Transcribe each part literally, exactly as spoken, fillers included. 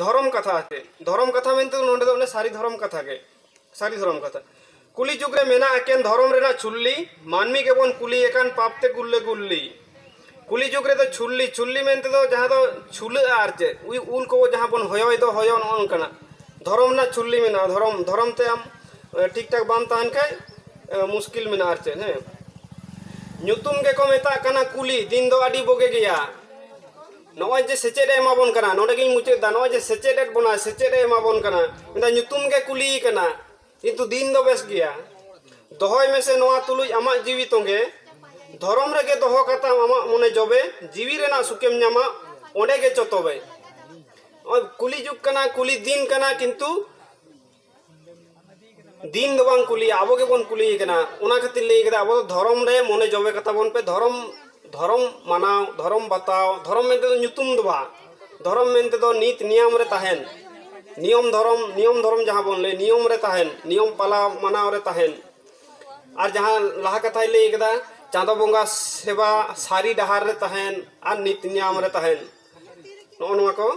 ᱫᱷᱚᱨᱚᱢ ᱠᱟᱛᱷᱟ ᱟᱨ ᱪᱮᱫ, ᱫᱷᱚᱨᱚᱢ ᱠᱟᱛᱷᱟ ᱢᱮᱱᱛᱮ ᱫᱚ ᱱᱚᱰᱮ ᱫᱚ ᱚᱱᱮ ᱥᱟᱹᱨᱤ ᱫᱷᱚᱨᱚᱢ ᱠᱟᱛᱷᱟ ᱜᱮ, ᱥᱟᱹᱨᱤ ᱫᱷᱚᱨᱚᱢ ᱠᱟᱛᱷᱟ᱾ ᱠᱩᱞᱤ ᱡᱩᱜᱽ ᱨᱮ ᱢᱮᱱᱟᱜ ᱮᱠᱮᱱ ᱫᱷᱚᱨᱚᱢ ᱨᱮᱱᱟᱜ ᱪᱷᱩᱞᱞᱤ, ᱢᱟᱹᱱᱢᱤ ᱜᱮᱵᱚᱱ ᱠᱩᱞᱤ ᱟᱠᱟᱱ ᱯᱟᱯ ᱛᱮ ᱜᱩᱞᱞᱮ ᱜᱩᱞᱞᱤ᱾ ᱠᱩᱞᱤ ᱡᱩᱜᱽ ᱨᱮᱫᱚ ᱪᱷᱩᱞᱞᱤ, ᱪᱷᱩᱞᱞᱤ ᱢᱮᱱᱛᱮ ᱫᱚ ᱡᱟᱦᱟᱸ ᱫᱚ ᱪᱷᱩᱞᱟᱹᱜᱼᱟ ᱟᱨ ᱪᱮᱫ, ᱩᱭ-, ᱩᱞ ᱠᱚ ᱡᱟᱦᱟᱸ ᱵᱚᱱ ᱦᱚᱭᱚᱭ ᱫᱚ ᱦᱚᱭᱚ, ᱱᱚᱜᱼᱚ ᱱᱚᱝᱠᱟᱱᱟᱜ ᱫᱷᱚᱨᱚᱢ ᱨᱮᱱᱟᱜ ᱪᱷᱩᱞᱞᱤ ᱢᱮᱱᱟᱜᱼᱟ᱾ ᱫᱷᱚᱨᱚᱢ, ᱫᱷᱚᱨᱚᱢ ᱛᱮ ᱟᱢ, ᱮ, ᱴᱷᱤᱠ ᱴᱷᱟᱠ ᱵᱟᱢ ᱛᱟᱦᱮᱱ ᱠᱷᱟᱡ, ᱮ, ᱢᱩᱥᱠᱤᱞ ᱢᱮᱱᱟᱜᱼᱟ ᱟᱨ ᱪᱮᱫ, ᱦᱮᱸ᱾ ᱧᱩᱛᱩᱢ ᱜᱮᱠᱚ ᱢᱮᱛᱟᱜ ᱠᱟᱱᱟ ᱠᱩᱞᱤ, ᱫᱤᱱ ᱫᱚ ᱟᱹᱰᱤ ᱵᱚᱜᱮ ᱜᱮᱭᱟ᱾ ᱱᱚᱜᱼᱚᱭ ᱡᱮ ᱥᱮᱪᱮᱫ ᱮ ᱮᱢᱟ ᱵᱚᱱ ᱠᱟᱱᱟ, ᱱᱚᱰᱮ ᱜᱤᱧ ᱢᱩᱪᱟᱹᱫ ᱫᱟ, ᱱᱚᱜᱼᱚᱭ ᱡᱮ ᱥᱮᱪᱮᱫ ᱮᱫ ᱵᱚᱱᱟ, ᱥᱮᱪᱮᱫ ᱮ ᱮᱢᱟ ᱵᱚᱱ ᱠᱟᱱᱟ, ᱢᱮᱱᱫᱟ ᱧᱩᱛᱩᱢ ᱜᱮ ᱠᱩᱞᱤ ᱠᱟᱱᱟ, ᱠᱤᱱᱛᱩ ᱫᱤᱱ ᱫᱚ ᱵᱮᱥ ᱜᱮᱭᱟ᱾ ᱫᱚᱦᱚᱭ ᱢᱮᱥᱮ ᱱᱚᱣᱟ ᱛᱩᱞᱩᱡ ᱟᱢᱟᱜ ᱡᱤᱣᱤ ᱛᱚᱸᱜᱮ, ᱫᱷᱚᱨᱚᱢ ᱨᱮᱜᱮ ᱫᱚᱦᱚ ᱠᱟᱛᱟᱢ ᱟᱢᱟᱜ ᱢᱚᱱᱮ ᱡᱚᱵᱮ, ᱡᱤᱣᱤ ᱨᱮᱱᱟᱜ ᱥᱩᱠᱮᱢ ᱧᱟᱢᱟ ᱚᱸᱰᱮ ᱜᱮ ᱪᱚᱛᱚᱵᱮ᱾ ᱱᱚᱜᱼᱚᱭ ᱠᱩᱞᱤ ᱡᱩᱜᱽ ᱠᱟᱱᱟ, ᱠᱩᱞᱤ ᱫᱤᱱ ᱠᱟᱱᱟ, ᱠᱤᱱᱛᱩ ᱫᱤᱱ ᱫᱚ ᱵᱟᱝ ᱠᱩᱞᱤᱭᱟ, ᱟᱵᱚ ᱜᱮᱵᱚᱱ ᱠᱩᱞᱤᱭᱮ ᱠᱟᱱᱟ᱾ ᱚᱱᱟ ᱠᱷᱟᱹᱛᱤᱨ ᱞᱟᱹᱭ ᱠᱮᱫᱟ, ᱟᱵᱚ ᱫᱚ ᱫᱷᱚᱨᱚᱢ ᱨᱮ ᱢᱚᱱᱮ ᱡᱚᱵᱮ ᱠᱟᱛᱟ ᱵᱚᱱ ᱯᱮ, ᱫᱷᱚᱨᱚᱢ, ᱫᱷᱚᱨᱚᱢ ᱢᱟᱱᱟᱣ, ᱫᱷᱚᱨᱚᱢ ᱵᱟᱛᱟᱣ, ᱫᱷᱚᱨᱚᱢ ᱢᱮᱱᱛᱮ ᱫᱚ ᱧᱩᱛᱩᱢ ᱫᱚ ᱵᱟᱝ, ᱫᱷᱚᱨᱚᱢ ᱢᱮᱱᱛᱮ ᱫᱚ ᱱᱤᱛ ᱱᱤᱭᱟᱢ ᱨᱮ ᱛᱟᱦᱮᱱ, ᱱᱤᱭᱚᱢ ᱫᱷᱚᱨᱚᱢ, ᱱᱤᱭᱚᱢ ᱫᱷᱚᱨᱚᱢ ᱡᱟᱦᱟᱸ ᱵᱚᱱ ᱞᱟᱹᱭ, ᱱᱤᱭᱚᱢ ᱨᱮ ᱛᱟᱦᱮᱱ, ᱱᱤᱭᱚᱢ ᱯᱟᱞᱟᱣ ᱢᱟᱱᱟᱣ ᱨᱮ ᱛᱟᱦᱮᱱ᱾ ᱟᱨ ᱡᱟᱦᱟᱸ ᱞᱟᱦᱟ ᱠᱟᱛᱷᱟᱭ ᱞᱟᱹᱭ ᱠᱮᱫᱟ, ᱪᱟᱸᱫᱚ ᱵᱚᱸᱜᱟ ᱥᱮᱵᱟ ᱥᱟᱹᱨᱤ ᱰᱟᱦᱟᱨ ᱨᱮ ᱛᱟᱦᱮᱱ ᱟᱨ ᱱᱤᱛ ᱱᱤᱭᱟᱢ ᱨᱮ ᱛᱟᱦᱮᱱ, ᱱᱚᱜᱼᱚ ᱱᱚᱣᱟ ᱠᱚ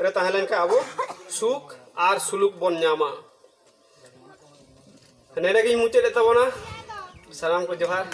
ᱨᱮ ᱛᱟᱦᱮᱸ ᱞᱮᱱᱠᱷᱟᱱ ᱟᱵᱚ ᱥᱩᱠ ᱟᱨ ᱥᱩᱞᱩᱠ ᱵᱚᱱ ᱧᱟᱢᱟ᱾ ᱱᱚᱰᱮ ᱜᱤᱧ ᱢᱩᱪᱟᱹᱫ ᱮᱫ ᱛᱟᱵᱚᱱᱟ᱾ ᱥᱟᱱᱟᱢ ᱠᱚ ᱡᱚᱦᱟᱨ᱾